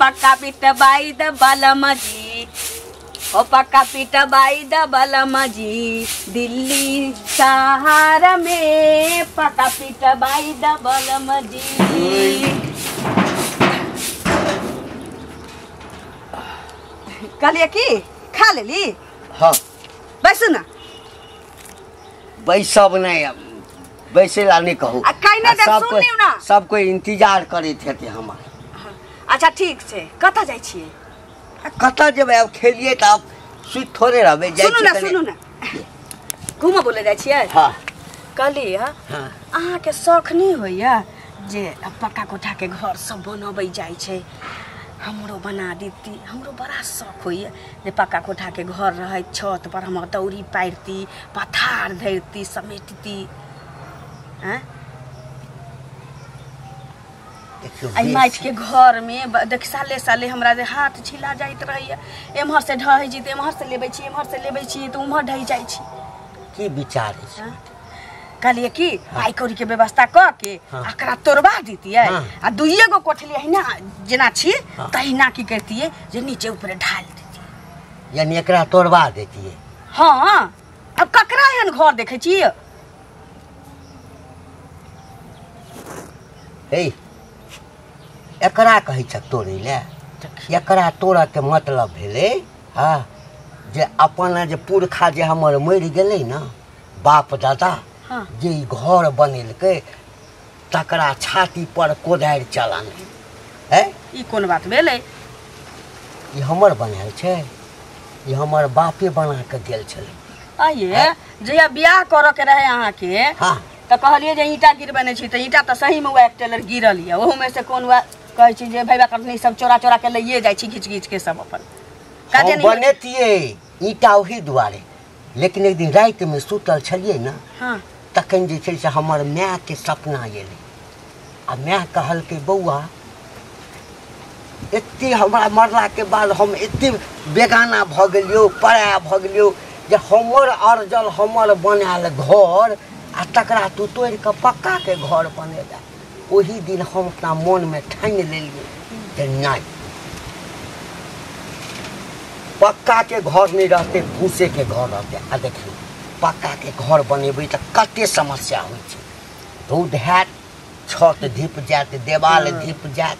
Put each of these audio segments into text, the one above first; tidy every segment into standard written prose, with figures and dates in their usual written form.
पक्का पिटबाई द बलम जी, ओ पक्का पिटबाई द बलम जी, दिल्ली सहारा में पक्का पिटबाई द बलम जी। कहलिए की खा लेली? हाँ। बैसू ना। बैसब नहीं, बैसे ला नहीं कहू। सब कोई इंतजार करे थे हमार। अच्छा ठीक छै, कतऽ जाइ छियै? कतऽ जेबै, अब खेलिए तऽ अब सुति थोड़े रहबै। सुनू ना, सुनू ना, घूमऽ बोले जाइ छियै? हाँ। कहली अहाँके शौख नहि होइया जे पक्का कोठा के घर सब बनबै जाइ छै, हमरो बना देती? हमरो बड़ा शौख होइया जे पक्का कोठा के घर रहै, छत पर हम दौरी पारती, पथार धरती, समेटती। माटि के घर में देख साले साले हमरा जे हाथ छिला जाइत रहैया, एम्हर से ढहै छी तऽ एम्हर से लेबै छी, एम्हर से लेबै छी तऽ उम्हर ढहि जाइ छी। की विचार है? कहलिए कि पाइ कौड़ी के व्यवस्था कऽ के एकरा तोड़बा दितियै आ दुइये गो कोठली अहिना जेना छी तहिना की करतियै जे नीचे ऊपरे ढाल दितियै, यानी एकरा तोड़बा देतियै। हाँ, अब ककरा एहन घर देखै छी? हे, एकरा कहै छ तोड़ै लए? एकरा तोड़ऽ के मतलब भेलै हाँ जे अपन जे पुरखा जे हमर मरि गेलै ने, बाप दादा, हाँ। जे ई घर बनेलकै तकरा छाती पर कोदारि चलाना है। ई कोन बात भेलै? ई हमर बनायल छै, ई हमर बापे बना के गेल छलै। आइए जहिया बियाह करऽ के रहै अहाँके, हाँ, तऽ कहलियै जे ईंटा गिरबेने छी, तऽ ईंटा तऽ सहीमे वएह एक टेलर गिरल यऽ, ओहूमे से कोन वएह कहै छी जे भैया करनी सब चोरा चोरा के लइए जाइ छी घीच घीच के सब अपन काजे नहीं बनेतियै ईंटा ओही दुआरे। लेकिन एक दिन रातिमे सुतल छलियै ने, हाँ, तखन जे छै से हमर मायके सपना एलै आ माय कहलकै बौआ एते हमरा मरलाके बाद हम एते बेगाना भऽ गेलियौ, पराया भऽ गेलियौ जे हमर अर्जल हमर बनायल घर आ तकरा तू तोड़ि कऽ पक्का के घर बनेला। ओही दिन हम अपना मोनमे ठानि लेलियै जे नहि, पक्का के घर नहि रहतै, फूसे के घर रहतै। आ देखियौ पक्का के घर बनेबै तऽ कते समस्या होइ छै, रौद हैत, छत धीप जायत, देवाल धीप जायत,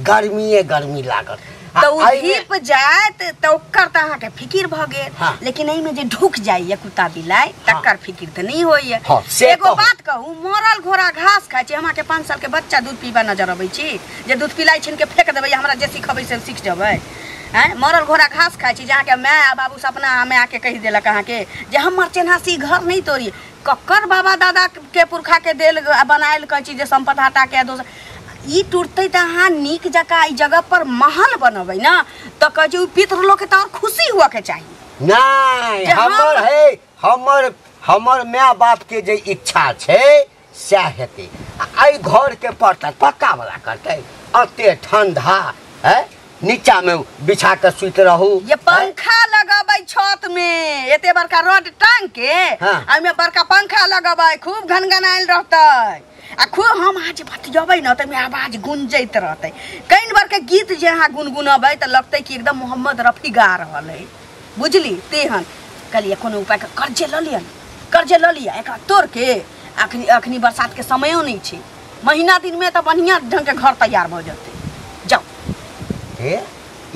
गर्मीए गर्मी लागत। तऽ ओ धीप जायत तऽ ओकर तऽ अहाँके फिकिर भऽ गेल, हाँ। लेकिन एहिमे जे ढुक जाइए कुत्ता बिलाइ तकर फिकिर तऽ नहि होइए। हाँ, एगो बात कहू, मरल घोड़ा घास खाइ छै। हम अहाँके 5 साल के बच्चा दूध पीबा नजर अबै छी जे दूध पिलाइ छीन के फेंक देबै, हमरा जे सिखबै से सीख जेबै? आँय, मरल घोड़ा घास खाइ छी। जे अहाँके माय आ बाबू सपना माय आके कहि देलक अहाँके जे हमर चेन्हासी घर नहि तोड़ी, ककर बाबा दादा के पुरखा के देल बनायल कहै छी जे सम्पत्ति हटा के दोसर ई टूटतै तऽ अहाँ नीक जकाँ एहि जगह पर महल बनबै ने, तऽ कहै छै ओ पितृ लोकके तऽ आओर खुशी हुअ के चाही। नहि, हमर है हमर हमर माय बाप के जे इच्छा छै सएह हेतै। एहि घर के पड़तै पक्का वाला करतै, एते ठंडा है, नीचा में बिछा के सुति रहू, ये पंखा लगबै छत में, एते बड़का रड टांग के, हाँ। एहिमे बड़का पंखा लगबै, खूब घनघनायल रहतै आ खूब हम अहाँ जे बतियबै ने तऽ आवाज गुंजैत रहतै। कनि बार के गीत जे अहाँ गुनगुनबै तऽ लगतै कि एकदम मोहम्मद रफी गा रहल है, बुझली? तेहन कहलियै कोनो उपाय कर्जे लऽ लिअ, कर्जे लऽ लिअ, एकरा तोड़ के अखनी अखनी बरसात के समयो नहि छै, महीना दिनमे तऽ बढ़िआँ ढंगके घर तैयार भऽ जेतै। जाउ। हे,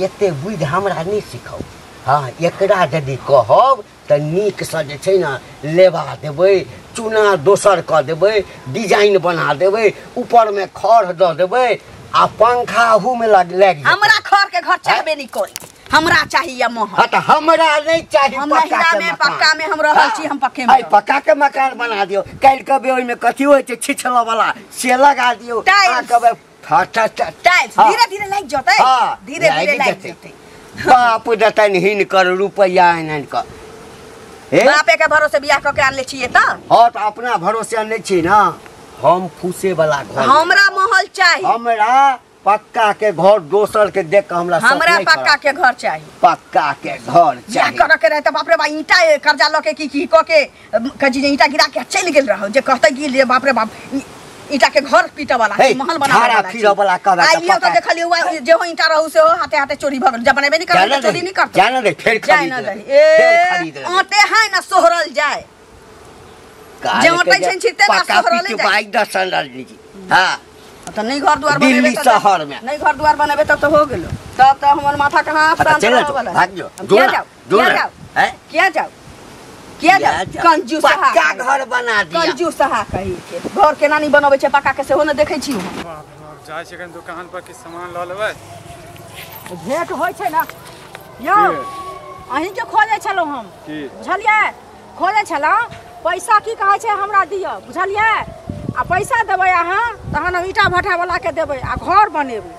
एते बुद्धि हमरा नहि सिखाउ। हाँ, एकरा यदि कहब तऽ नीकसँ जे छै ने लेबा देबै, चूना दोसर कऽ देबै, डिजाइन बना देबै, ऊपरमे खड़ दऽ देबै आ पंखा अहूमे लागि जेतै। हमरा खड़ के घर चाहबे नहि करी, हमरा चाहिए महल। हाँ, तऽ हमरा नहि चाही पक्का के मकान। पक्का में हम रहल छी, हम पक्के में। पक्का के मकान बना दियौ। काल्हि कहबै ओहिमे कथी होइ छै छिछलऽ वाला से लगा दियौ। टाइल्स धीरे धीरे लागि जेतै, धीरे धीरे लागि जेतै। बाप देतनि हिनकर रुपैआ आनि आनि कऽ। बापे के भरोसे बियाह कऽ के आनले छियै तऽ? हाँ, तऽ अपना भरोसे आनले छी ना। हम फूसे वाला घर, हमरा महल चाही, हमरा पक्का के घर दोसर के देख के हमरा हमरा पक्का के घर चाही, पक्का के घर चाही। करऽ के रहे तऽ बाप रे बाप ईंटा कर्जा लऽ के की की कऽ के कहै छी जे ईंटा गिरा के चलि गेल रहौ, जे कहतै कि बाप रे बाप ईटा के घर पीटे वाला छी, महल बनावे झाड़ा वाला छी। फिरऽ वाला कहबै तऽ आइलियो तऽ पक्का। देखलियो जेहो ईटा रहू सेहो हाथे हाथे चोरी भऽ गेल। जब बनेबे नहीं करबै जाने तऽ चोरी दही, नहीं करतौ। जाने दही, फेर जाए खरीद न लेबै, दही। फेर ए खरीद लेबै। आटे है ना सोहरल जाए। जे अटै छै छिते ना पक्का सोहरले जाए। पिटवाइ दसन रजनी जी। हाँ तऽ नहीं घर द्वार बनेबे दिल्ली तऽ शहर में। नहीं घर द्वार बनेबे तब तऽ हो गेलो। तब तऽ हमर माथा कहाँ अच्छा, शांत चल रहऽ जो, वाला। भाग जो, अब जो किया ना, जाओ? जो किया ना, जाओ? हैं? किया जाओ? किया जाओ? किया जाओ? कंजूस पक्का हा घर बना दिया। कंजूस हा कही के घर केना नहीं बनबै छै पक्का के सेहो ने देखै छी हम। बाप रे बाप, जाइ छियै कनि दुकान पर किछु सामान लऽ लेबै। भेंट होइ छै ने यौ, अहीं के खोजै छलहुँ हम। की? बुझलियै, खोजै छलहुँ पैसा की कहै छै हमरा दिअ, बुझलियै? आ पैसा देबै अहाँ तहन हम ईटा भट्ठा वाला के देबै आ घर बनेबै।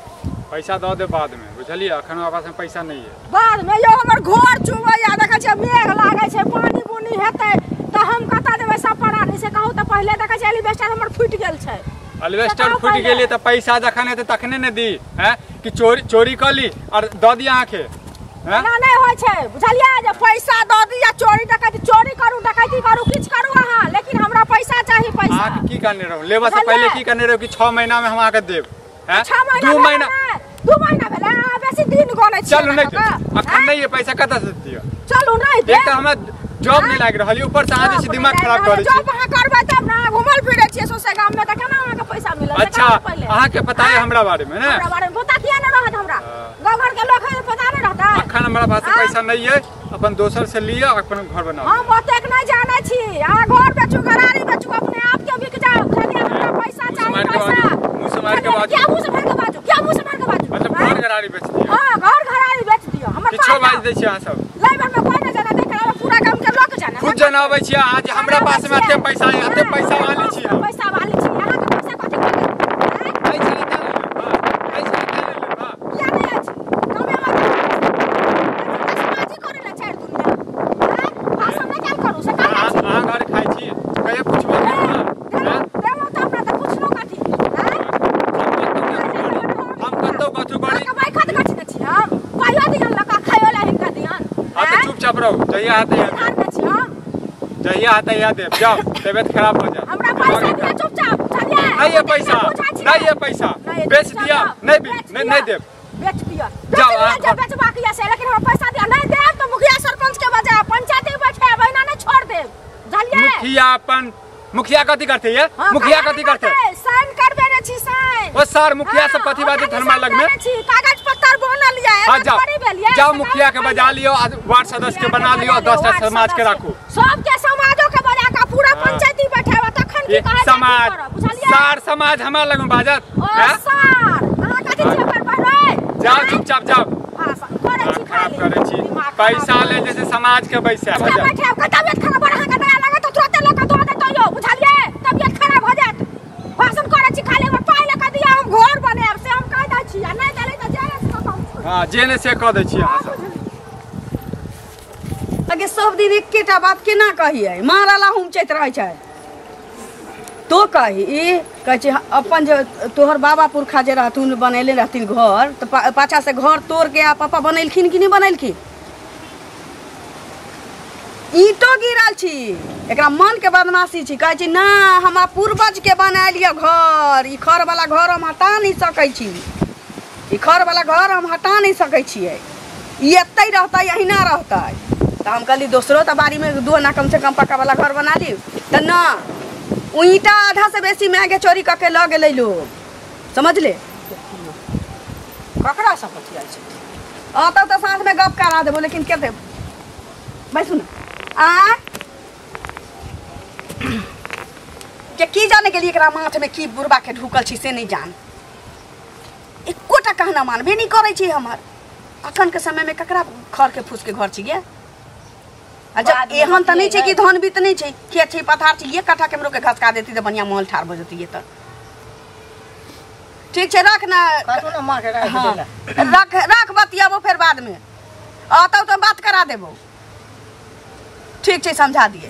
पैसा दऽ देब बाद में, बुझलियै? अखन हमरा पास में पैसा नहीं है। बाद में यौ हमर घर चुबैया, देखै छियै मेघ लागै छै, पानि बुनी हेतै तऽ हम कतऽ देबै सब परानी से कहू तऽ? पहिले देखै छियै एलिवेस्टर हमर फूटि गेल छै। एलिवेस्टर बताउ फूटि पहिले। गेलै तऽ पैसा जखन हेतै तखने ने दी, हैं? कि चोरी चोरी कऽ ली और दऽ दी अहाँके, हैं? एना नहि होइ छै, बुझलियै? जे पैसा दऽ दिअ चोरी डकैती, चोरी करू डकैती करू किछु करू अहाँ, लेकिन हमरा पैसा चाही, पैसा। अहाँके की कहने रहू लेबऽ से बुझलियै? पहिले की कहने रहू कि 6 महीना में हम अहाँके देब, हैं? 6 महीना 2 भेलै महीना ने, 2 महीना भेलै, अहाँ बेसी दिन गनै छियै। चलू नहि कऽ देब अखन, नहीं है पैसा, कतऽ से दिअ? चलू नहि एक देब। तऽ हमरा जॉब नहीं लागि रहल यऽ, ऊपर से अहाँ जे छै दिमाग खराब करै छी। जॉब अहाँ करबै तब ने, घुमल फिरै छियै सौंसे गाम में तऽ केना अहाँके पैसा मिलत? से अच्छा कहू पहिले। अहाँके पता है हमरा बारे में ने? हमरा बारे में पता किया नहि रहत हमरा? गाँव घर के लोक है पता नहि रहतै? अखन हमरा पास हाँ? पैसा नहीं है, अपन दोसर से लिअ अपन घर बनाउ। हम ओतेक नहि जानै छी, अहाँ घर बेचू घरारी बेचू अपने आप के बिक जाउ, बुझलियै? हमरा पैसा मुँह से चाही, मारि के पैसा। बाजू, मुँह से मारि के बुझलियै? बाजू। क्या मुँह से मारि के बाजू, क्या मुँह से मारि के बाजू? मतलब आँय? घर घरारी बेच दिअ? हाँ घर घरारी बेच दिअ हमर। किछो पाइ बाजि दऽ। दै छियै अहाँ सब। लाइबर में कोइ नहि जानै, देख पूरा गाम के लोक जानै। खुद जनाबै छियै अहाँ जे हमरा पास में एते पैसा है, एते पैसा वाली छी हम। पैसा वाली छी, अहाँके पैसा कथी कऽ देब? आँय? नहि छलै तें लेब, हाँ, नहि छलै तें लेब, हाँ। किया नहि अछि? कमे समाजी करै लए चारि दुनिया, आँय? भाषण नहि काल करू से काल अहाँ छी। अहाँ घर खाइ छी कहियो पुछबो केलहुँ अहाँ, हैं? देलहुँ तऽ हमरा तऽ पुछलहुँ कथी? आँय? हम कतौ कथू करी? अहाँके बैखत गछने छी हम, पाइयो दियन लऽ कऽ खाइयो लए हिनका दियन। हाँ तऽ चुपचाप रहू, जहिया हेतै तहिया देब। धारने छी हम। जहिया हेतै तहिया देब, जाउ तबियत खराब भऽ जायत। हमरा पैसा दिअ चुपचाप, बुझलियै? नहीं है पैसा, बुझै छियै? नहीं है पैसा, नहीं, बेच चुपचाप दिया, जाओ। नहीं बेच नहीं दिअ। नहीं देब। बेच दिअ, बेच जाओ, दिअ, अहाँ जे बेचबाक यऽ से, लेकिन हमरा पैसा दिअ। नहि देब तऽ मुखिया सरपंच के बजायब, पंचायत के बैठायब, एहिना नहि छोड़ देब, बुझलियै? मुखिया अपन मुखिया कथी करते ये? हाँ, मुखिया काहे कथी नहि करते? साइन करबेने छी, साइन। ओ सर मुखिया सब हाँ, कथी बाजै ओकरा धर्मा साइन लग में? करने छी, कागज पत्तर बनल यऽ, हाँ एना जाओ, थोड़ी भेल यऽ, जाओ से मुखिया के कागज बजा लियो, आ वार्ड सदस्य के बना लियो, 10टा वार्ड समाज के सदस्य। राखू। सबके समाजो के बजा के पूरा हाँ। पंचायती बैठाबा तखन की ये कहै छै की समाज करब, बुझलियै? सार समाज हमरा लग में बाजत, ओ हैं? सार, अहाँ कथी छियै ओकर बहरै? जाओ चुपचाप जाओ। भाषण करै छी खराब खाली। करै छी दिमाग खराब पैसा करै ले छी। जैसे समाज के बैसा के बैठायब के तबियत खराब बड़ अहाँके दया लागत तऽ तुरते लऽ कऽ दऽ देतौ यौ, बुझलियै? तबियत खराब भऽ जायत। भाषण करै छी खाली, हमर पाइ लऽ कऽ दिअ, हम घर बनायब से हम कहि दै छी, आ नहि देलै तऽ जे से कऽ हम छोड़ि हाँ जे ने से कऽ दै छी अहाँ सब। अगे सब दिन एकेटा बात केना कहियै? मारला हुमचैत रहै छै। तो कही ई कहै छै अपन जे तोहर बाबा पुरखा जे रहथुन बनेले रहथिन घर तऽ पाछा से घर तोड़ के आ पापा बनेलखिन कि नहि बनेलखिन? ईंटो गिरल छी, एकरा मन के बदमाशी छी। कहै छी ना हमरा पूर्वज के बनायल यऽ घर, ई खर वाला घर हम हटा नहि सकै छी, ई खर वाला घर हम हटा नहि सकै छियै, ई एतै रहतै अहिना रहतै। तऽ हम कहली दोसरो तऽ बाड़ी में 2 आना कम से कम पक्का वाला घर बना ली, तऽ ना ओ ईंटा आधा से बेसी मायके चोरी कऽ के लऽ गेलै लोग, समझले? ककरा सब बतियाइ छै? अतौ तऽ साँझ में गप करा देबो, लेकिन के देब? बैसू ने। आ के की जाने गेलियै एकरा माथ में की बुढ़बा के ढुकल छी से नहीं जान। एकोटा कहना मानबे नहीं करै छी हमर। अखन के समय में ककरा खर के फूस के घर छी गे? आ जब बाद में एहन तऽ नहि छै कि बतियेबै। धन बीत नहि छै, खेत छै पथार छै, एक कट्ठा केम्हरो के घसका देती तऽ बढ़िया महल ठाढ़ भऽ जतियै। तऽ ठीक छै रख ना। काटू ना माँ के राख हाँ, देला। रख रख, बतियाबो फेर बाद में, अतौ तऽ बात करा देबो। ठीक छै समझा दिए।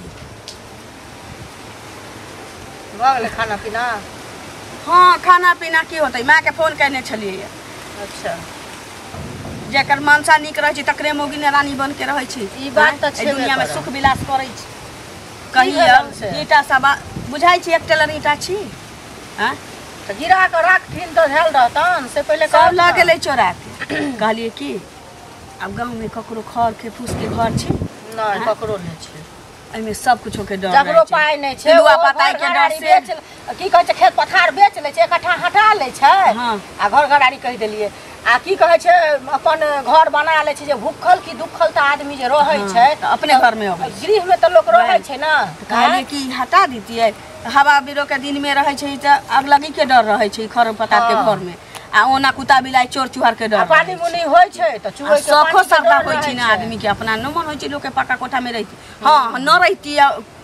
भऽ गेलै खाना पीना? हाँ खाना पीना की होतै, माँ के फोन केने छलियै। अच्छा। जेकर मनसा नीक रहै छै तकरे मौगी ने रानी बन के रहै छै। ई बात तऽ एहि छेबे दुनिया में करत। सुख विलास करै छै। कहियो भेलन से? ईंटा सब बुझाइ छै एक टेलर ईंटा छी। आँ तऽ गिरा कऽ राखथिन तऽ धयल रहतन से पहिले सब लऽ गेलै चोरा के। कहलियै की आब गाँवमे ककरो खर के फूस के घर छै? नहि, ककरो नहि छै। एहिमे सब कुछो के डर जकरो पाइ नहि छै पताई के डर से की कहै छै खेत पथार बेच लै छै, इकट्ठा हटा लै छै आ घर घरारी कहि देलियै आ की कहै छै अपन घर बना लै छै। जे भूखल की दुखल तऽ आदमी जे रहै छै अपने घरमे अबै गृहमे तऽ लोक रहै छै ने। कहलियै कि हटा दितियै, हवा बिरो के दिनमे रहै छै तऽ अगलगी के डर रहै छै खर पतार के घरमे, आ ओना कुत्ता बिलाइ चोर चुहार के डर, पानी मुनी होइ छै तऽ चुहै के शौखो श्रद्धा होइ छै ने आदमी के। अपना न मन होइ छै लोक के पक्का कोठा में रहिती, हाँ न रहिती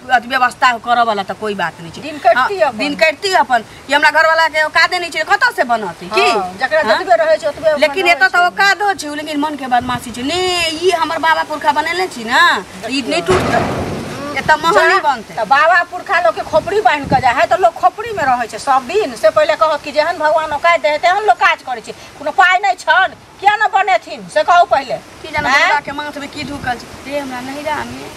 व्यवस्था करऽ वाला तऽ कोई बात नहीं छै, दिन कटती अपन, दिन कटती अपन। कि हमरा घरवाला के औकादे नहीं छै कतऽ से बनती की, जकरा जतबे रहै छै ओतबे। लेकिन एतऽ तऽ औकादो छै, लेकिन मन के बदमाशी छै ने। ई हमर बाबा पुरखा बनेले छी ना, ई नहीं टूटतै, एतऽ महल नहीं बनतै। तऽ बाबा पुरखा लोक के खोपड़ी बान्हि कऽ जाइ है तऽ लोक खोपड़ी में रहै छै सब दिन। से पहिले कहत कि जेहन भगवान औकात दै तेहन लोक काज करै छै, कोनो पाइ नहि छन किया न बनेथिन से कहू पहिले। की जाने बाबा के माथ में की ढुकल छै। रे हमरा नैहरा में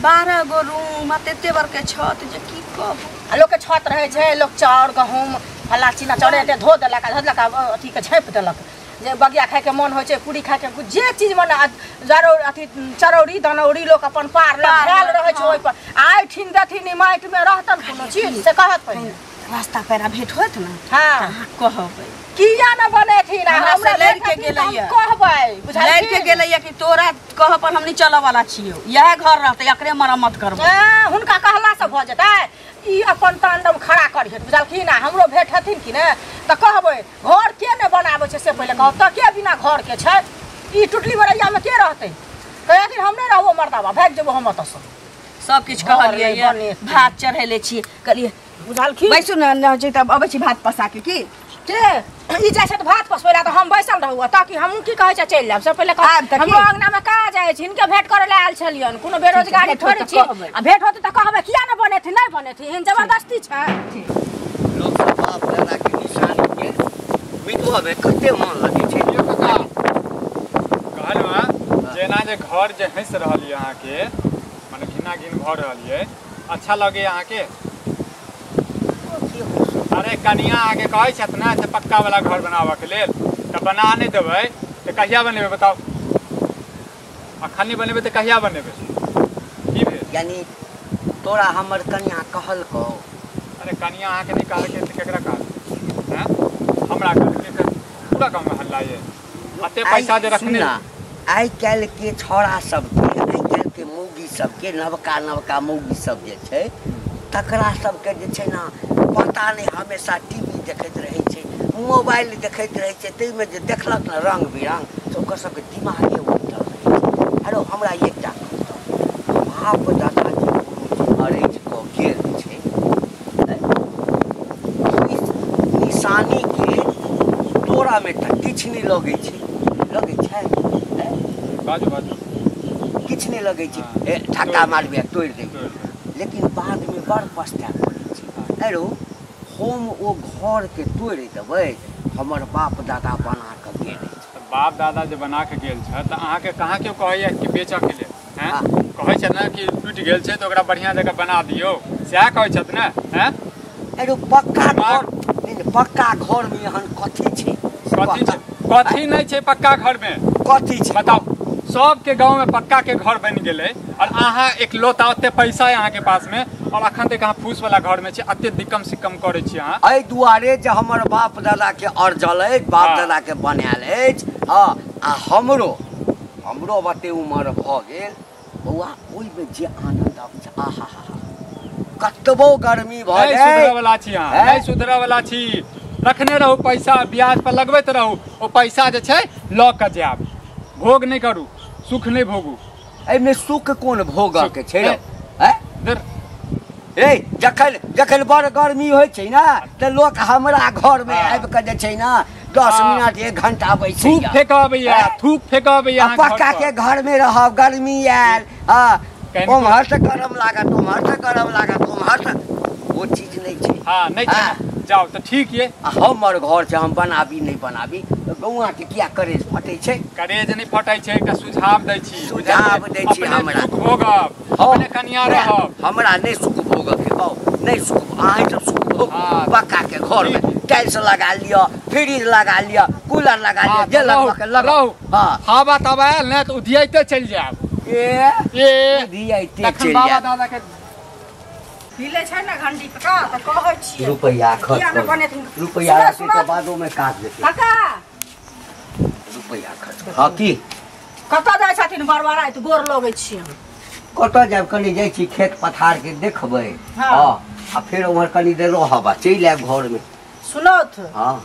12 गो रूम आ तेते बड़के छत जे की कहू। आ लोक के छत रहै छै, लोक चाउर गहूँम फल्ला चिल्ला चाउर एते धो देलक आ धो देलक आ अथी के झाँपि देलक। जे बगिया खाइके मन होइ छै, पूरी खाइके, जे चीज मन अथी चरौरी दनौरी लोक अपन पार धयल रहै छै ओहिपर। आइ ठिन देथिन ई माटिमे रहतन कोनो चीज से कहत पहिले। रास्ता पेरा भेंट होत ने हाँ कहबै किया न बनेथिन। हमरा लड़के गेलैया कहबै बुझलखिन, लड़के गेलैया कि तोरा कह पर हम नहीं चलऽ वाला छियौ, इएह घर रहतै एकरे मरम्मत करबै। हुनका कहला से भऽ जेतै, ई अपन तांडव खड़ा करिहत बुझलखिन। आ हमरो भेंट हेथिन कि ने तऽ कहबै घर के ने बनाबै छै से पहिले कहब, तऽ के बिना घर के छै ई टुटली बरैया में के रहतै? कहथिन हम नहि रहबो मर्दाबा, भागि जेबो हम ओतऽसँ। सब किछु कहलियै, भात चढ़ेले छियै, कहलियै बुझलखिन बैसू ने जे तब अबै छी भात पसा के। की के ई जाइ छै तऽ भात पसबै लए तऽ हम बैसल रहू ताकि हमहूँ की कहै छै चलि जायब। से पहिले हमरो अङ्गनामे काज अछि, हिनके भेंट करै लए आयल छलियनि, कोनो बेरोजगारी थोड़े छी। आ भेंट होतै तऽ कहबै किया ने बनेथिन, नहि बनेथिन, एहन जबरदस्ती छै। लोक सब बाप दादा के निशानी के मिटबऽमे कते मन लगै छै। कहलहुँ हँ जेना जे घर जे हँसि रहल यऽ अहाँके, मने घिना घिन भऽ रहल यऽ, अच्छा लगैए अहाँके? अरे कनिया अहाँके कहै छथि ने से पक्का वाला घर बनाबऽके लेल, तऽ बना नहि देबै तऽ कहिया बनेबै बताउ? अखन नहि बनेबै तऽ कहिया बनेबै? की भेल? यानी तोरा हमर कनिया कहलकौ? अरे कनिया अहाँके नहि कहलकै तऽ केकरा कहलकै? हँ हमरा कहलकै तऽ पूरा गाँवमे हल्ला यऽ, एते पैसा जे रखने। आइ काल्हि के छौड़ा सबके, आइ काल्हि के मौगी सबके, नवका नवका मौगी सब जे छै तकरा सबके जे छै ने पता नहि, हमेशा टीवी देखैत रहै छै, मोबाइल देखैत रहै छै, ताहिमे जे देखलक ने रङ्ग बिरङ्ग तऽ ओकर सबके दिमागे उल्टल रहै छै। आरो हमरा एकटा कहतौ, बाप दादा जे अरैज कऽ गेल छै निशानीके तोरामे तऽ किछु नहि लगै छै, लगै छै? बाजू बाजू। किछु नहि लगै छै, ठक्का मारबै तोड़ि देबै, लेकिन बादमे बड़ पछताए पड़ै छै। आरो हम ओ घरके तोड़ि देबै, हमर बाप दादा बना कऽ गेल अछि। बाप दादा जे बना कऽ गेल छै तऽ अहाँके कहाँ केओ कहैया कि बेचऽके लेल? हैं कहै छै ने कि टूटि गेल छै तऽ ओकरा बढ़िआँ जगह बना दियौ, सएह कहै छथि ने? हैं आरो पक्का घर नहि, पक्का घरमे एहन कथी छै? कथी छै? कथी नहि छै पक्का घरमे? कथी छै बताउ? सबके गाँव में पक्का के घर बनि गेलै और अहाँ एकलौता, ओते पैसा है अहाँके पास में और अखन तक अहाँ फूस वाला घर में छी, अते दिक्कम सिक्कम करै छी अहाँ। एहि दुआरे जे हमर बाप दादा के अर्जल अछि, बाप दादा के बनायल अछि। हँ आ हमरो हमरो बते उमर भऽ गेल बौआ, ओहिमे जे आनन्द आबै छै आहा हा हा, कतबो गर्मी भऽ जाय। सुधरऽ वाला छी अहाँ, नहि सुधरऽ वाला छी। रखने रहू पैसा, ब्याज पर लगबैत रहू, ओ पैसा जे छै लऽ कऽ जायब। भोग नहि करू, सुख नहि भोगू। एहिमे सुख कोन भोगऽ के छै? ए जखन जखन बड़ गर्मी होइ छै ने तऽ लोक हमरा घरमे आबि कऽ जे छै ने 10 मिनट 1 घंटा बैसैया, थूक फेकऽ अबैया, थूक फेकऽ अबैया। पक्का के घरमे रहब, गर्मी आयल, हँ ओम्हर से गरम लागत, ओम्हर से गरम लागत, ओम्हर से, ओ चीज नहि छै। हँ नहि छै। जाउ तऽ ठीक ये। हमर घर छै, हम बनाबी नहि बनाबी, गौआके किया करेज फटै छै? करेज नहि फटै छै, एकटा सुझाव दै छी। सुझाव दै छी हमरा। सुख भोगब, अपने कनिया रहब। हमरा नहि सुख भोगके बाउ, नहि सुख, अहाँ सब सुख भोग पक्का के घर में टाइल्स लगा लियो, फ्रिज लगा लियो, कूलर लगा लियो, जे लगवा के लगाओ। हां हवा तब आयल ने त उधियाइते चलि जायब। ए ए उधियाइते तखन चलि बाबा जायब। दादा के मिले छै ने घंटी काका त कहै छियै रुपैया खर्च किया ने बनेथिन रुपैया रहतै त बादो में काज देतै काका रुपैया खर्च। हां की कतऽ जाइ छथिन बरबराइत गोर लगै छियै? कतऽ जायब, कनि जाइ छी खेत पथार के देखबै। हां आ फेर उम्हर कनि देर रहब आ चलि आयब घर में। सुनौथ हां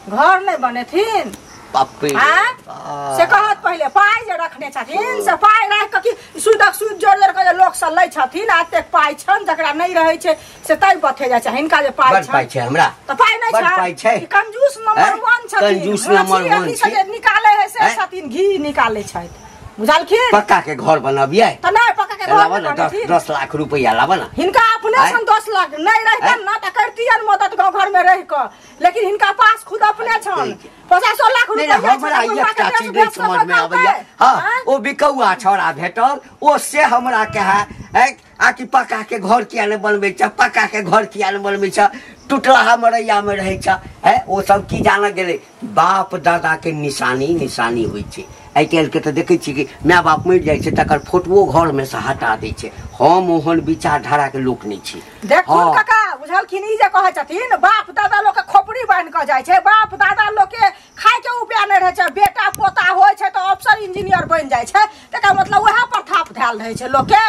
घर नहि बनेथिन बाप रे से कहत पहिले पाइ जे रखने छथिन से पाइ राखि कऽ कि सुदक सुद जोड़ जोड़ कऽ जे लोक सब लै छथिन आ एतेक पाइ छनि जकरा नहि रहै छै से तै बथे जाइ छै। हिनका जे पाइ बड़ पाइ छै हमरा तऽ पाइ नहि बड़ पाइ छै। ई कंजूस नंबर 1 छथिन, कंजूस नंबर 1 छै जे निकाले है से छथिन, घी निकाले छथि बुझलखिन। पक्का के घर बनबियै तऽ नहि पक्का के घर बनेथिन 10 लाख रुपैया लाबऽ ना। हिनका अपने सन 10 लाख नहि रहितन ना तऽ करतियन मदद गाँव घर में रहि कऽ, लेकिन हिनका पास खुद अपने छन 50 लाख रुपैया। हमरा एकटा चीज नहि समझ में आबैया। हां ओ बिकौआ छौड़ा भेटल ओ से हमरा कहे आकि पक्का के घर किया नहि बनबै छ, पक्का के घर किया नहि बनबै छ, टुटलाहा मरैया में रहै छ। है ओ सब की जानऽ गेलै बाप दादा के निशानी निशानी होइ छै। आइ काल्हि के तऽ देखै छी कि माय बाप मरि जाइ छै तकर फोटोओ घर में से हटा दै छै। हम ओहन विचारधारा के लोक नहि छी। देखू काका बुझलखिन ई जे कहै छथिन बाप दादा लोक के खोपड़ी बान्हि कऽ जाइ छै, बाप दादा लोक के खाय के उपाय नहि रहै छै, बेटा पोता होइ छै तऽ अफसर इंजीनियर बनि जाइ छै, तकर मतलब उएह पर थाप धयल रहै छै लोक के।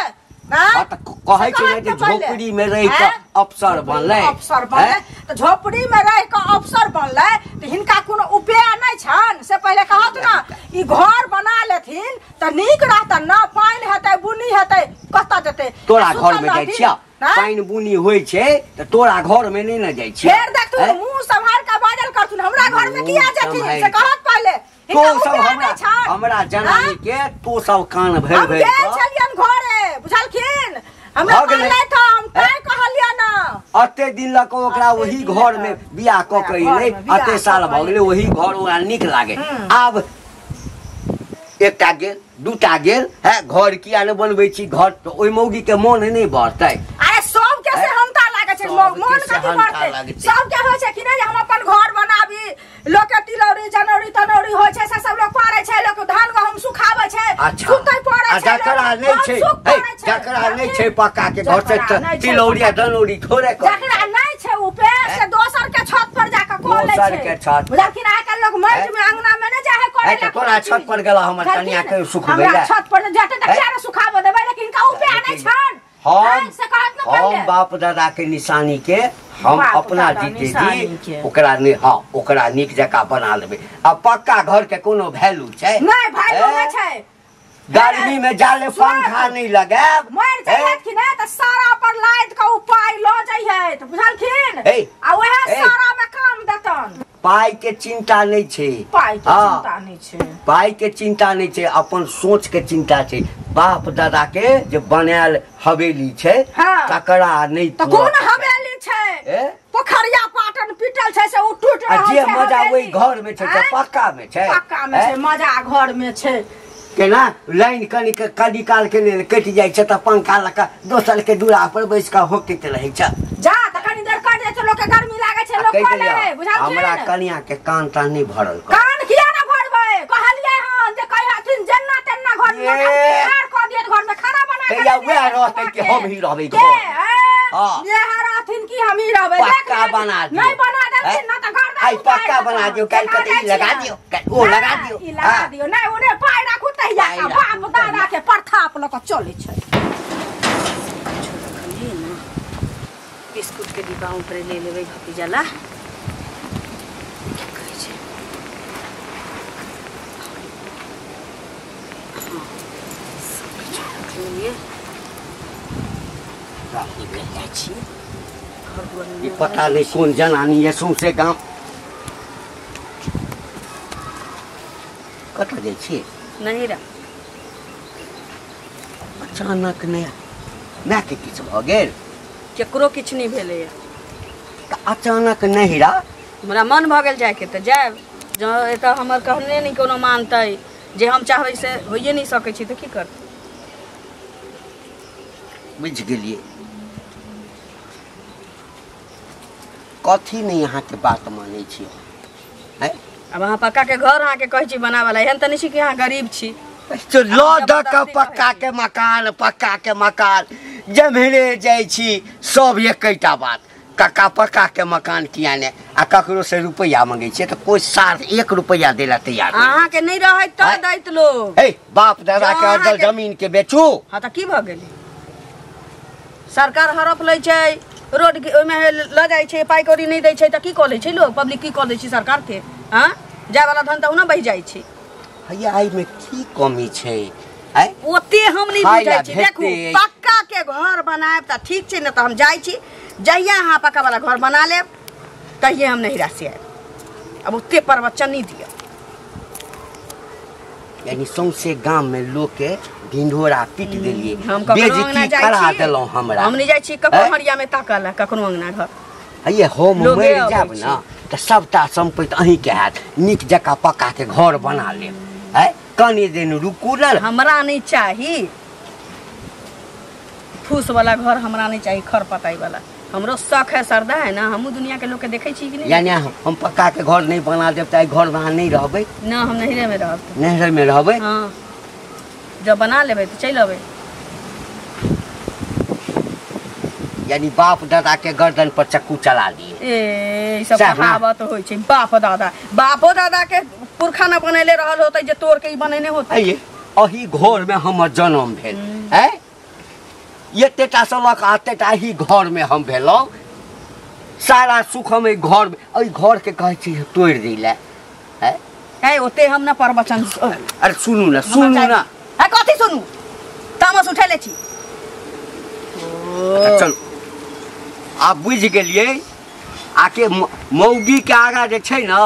कहै छै ने जे झोपड़ी में रहि कऽ अफसर बनलै, अफसर बनलै तऽ झोपड़ी में रहि कऽ अफसर बनलै तऽ हिनका कोनो उपाय नहि छनि से पहिले कहत ना। ई घर बना लेथिन तऽ नीक रहतन ना, पानि हेतै बुनी हेतै कतऽ जेतै? तोरा घर में जाइ छियै पानि बुनी होइ छै तऽ तोरा घर में नहि ने जाइ छियै। फेर देखथुन मुँह सम्हारि कऽ बाजल करथुन हमरा घर में किया जेथिन से कहत पहिले। तो सब हमरा हमरा जनानी के तो सब कान भरि भरि हम गेल छलियन घरे बुझलखिन, हमरा कहलथि हम तैं कहलियन अते दिन लऽ कऽ ओकरा ओही घर में बियाह कऽ के एलै, अते साल भऽ गेलै ओही घर ओकरा नीक लागे। आब एकटा गेल दूटा गेल है घर किया नहि बनबै छी घर तऽ ओहि मौगी के मोन नहि बढ़तै। अरे सबके सेहनता लागै छै, मोन कथी बढ़तै? सबके होइ छै कि नहि जे हम अपन घर बनाबी, लोक के तिलौरी जनौरी तनौरी होइ छै से सब लोक पारै छै, लोक धान गहूम सुखाबै छै, सुतै पड़ै छै। जकरा नहि छै जकरा नहि छै पक्का के घर से तिलौरी आ जनौरी थोड़े कर, जकरा नहि छै उपाय से दोसर के छत पर जाके कऽ लै छै बुझलखिन। आइ काल्हि लोक मर्ज में अंगना में नहि जाइ है करे ला। तोरा छत पर गेला हमर कनिया के सुखबै ला, हमरा छत पर जेतै तऽ किया ने सुखाबऽ देबै, लेकिन हिनका उपाय नहि छनि। हम बाप दादा के निशानी के हम अपना जीते जी ओकरा नहीं। हाँ ओकरा नीक जकाँ बना लेबै। आ पक्का घर के कोनो वैल्यू छै नहि, वैल्यू नहि छै। गर्मी में जाले पंखा नहीं लगायब मर जाइ कि नहि तऽ सारा पर लाद के उपाय लऽ जाइ है तऽ बुझलखिन, आ वएह सारा में काम देतन। पाइ के चिंता नहीं छै, पाइ के चिंता नहीं छै, पाइ के चिंता नहीं छै, अपन सोच के चिंता छै। बाप दादा के जे बनायल हवेली छै तकरा नहीं तऽ कोन हवेली छै? पोखरिया पाटन पीटल छै से उ टूट रहल छै। जे मजा ओहि घर में छै पक्का में छै, पक्का में छै मजा, घर में छै केना लाइन कनि कनि काल के लेल कटि जाइ छै तऽ पंखा लऽ कऽ दोसर के दूरा पर बैस कऽ होकैत रहै छै। जा तऽ कनि देर कटि जाइ छै, लोक के गर्मी लागै छै, लोक कऽ लै बुझलखिन। हमरा कनिया के कान तान नहि भरल, कान किया ने भरबै? कहलियै हन जे कहथिन जेना तेना घर में ठार कऽ दियत, घर में खाना बना के तैया वएह रहतै कि हम ही रहबै घर? हां इएह रहथिन कि हम ही रहबै? पक्का बना दियौ, नहि बना देलखिन ना तऽ घर आई पक्का बना दियौ, काल्हि कते ई लगा दियौ, ओ लगा दियौ, ई लगा दियौ, नहि ओने पाइ राखू तहिया का बाप दादा के परथाप लऽ कऽ चलै छै। बिस्कुट के डिब्बा ऊपर ले लेबै भतीजा ला। की कहै छै? सब किछु रख लेलियै, निकलि जाइ छी घर दुआर। ई पता नहि कोन जनानी ये सौंसे गाम। कतऽ जाइ छी? नहिरा। अचानक नहि मायके किछु भऽ गेल? केकरो किछु नहि भेलैए तऽ अचानक नहिरा? हमरा मन भऽ गेल जायके तऽ जायब, जँ एतऽ हमर कहने नहि कोनो मानतै, जे हम चाहबै से होइए नहि सकै छै तऽ की करतै? बुझि गेलियै। कथी नहीं अहाँके बात मानै छी। अब अहाँ पक्का के घर अहाँके कहै छी बनावला, एहन तऽ नहि छी कि अहाँ गरीब छी। लऽ दऽ कऽ पक्का के मकान, पक्का के मकान जम्हरे जाइ छी सब एकेटा बात, कक्का पक्का के मकान किया ने, आ ककरो से रुपैआ मंगे छियै तऽ कोई साथ 1 रुपैआ देला तैयार अहाँके नहीं रहै तऽ दैत लोग। हे बाप दादा के अड़ल जमीन के बेचू। हाँ तऽ की भऽ गेलै, सरकार हड़प लै छै, रोड ओहिमे लऽ जाइ छै, पाइ कौड़ी नहि दै छै तऽ की कऽ लै छै लोग, पब्लिक की कऽ दै छै सरकार के। हाँ जाय वाला धन तऽ ओना बहि जाइ छै। हैया एहिमे की कमी छै, ओते हम नहीं बुझै छी। देखू पक्का के घर बनायब तऽ ठीक छै, ने तऽ हम जाइ छी, जहिया अहाँ पक्का वाला घर बना लेब तहिये हम नहिरा से आयब। अब ओते प्रवचन नहीं दिअ। यानी सौंसे गाम में लोग के ढिंढोरा पीट देलिए, बेइज्जती करा देलौं हमरा। हम नहीं जाइ छी ककरो हरिया में ताकल ककरो अंगना घर। हैया हम मरि जायब ना तऽ सबटा सम्पत्ति अहीं के हैत, नीक जकाँ पक्का के घर बना लेब। है कनी दिन रुकू ना, हमरा नहीं चाही फूस वाला घर, हमरा नहीं चाही खर पताई वाला। हमरो शौक है, श्रद्धा है ना, हमहूँ दुनिया के लोग के देखै छी कि नहीं। यानी हम पक्का के घर नहीं बना देब तऽ घर में अहाँ नहीं रहबै? ना, हम नहिरे में रहब। नहिरे में रहबै? हाँ, जब बना लेबै तऽ चलि अबै। यानी बाप दादा के गर्दन पर चक्कू चला दिए। ए ई सब कहावत होइ छै, बाप दादा, बापो दादा के पुरखा न बनेले रहल होतै जे तोड़ के ई बनेने होतै। अही घर में हमर जन्म भेल है, एतेटा से लऽ कऽ एतेटा ही घर में हम भेलहुँ, सारा सुख हम एहि घर में, एहि घर के कहै छी तोड़ि दै लए। है ओते हम न प्रवचन। अरे सुनू ना, सुनू ना। है कथी सुनू, तामस उठेले छी। अच्छा चलू, आब बुझि गेलियै आके मौगी के आगाँ जे छै ने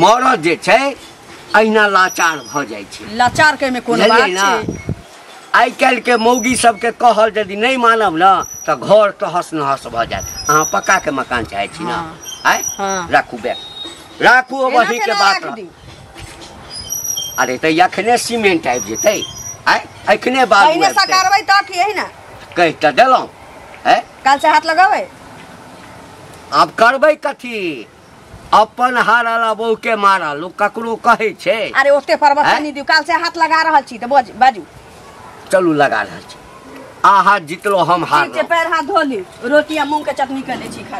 मरद जे छै अहिना लाचार भऽ जाइ छै। लाचार के में कोन बात छै? आइ काल्हि के मौगी सबके कहल यदि नहीं मानब ना तऽ घर तहस नहस भऽ जायत। अहाँ पक्का के मकान चाहै छी ना? आइ राखू बैग, राखू वही के बात। अरे तऽ एखने सीमेंट आबि जेतै, आइ एखने बालू पहिने सकारबै तऽ की एहि ना कहि तऽ देलहुँ। है काल से हाथ लगाबै? आब करबै कथी, अपन हारल बहू के मारल लोक ककरो कहै छै। अरे ओते प्रवचन नहि दियौ, काल से हाथ लगा रहल छी तऽ बाजू। चलू लगा रहल छी, अहाँ जितलो हम हारलहुँ। पैर हाथ धो ली, रोटी आ मूँग के चटनी कर लै छी खा।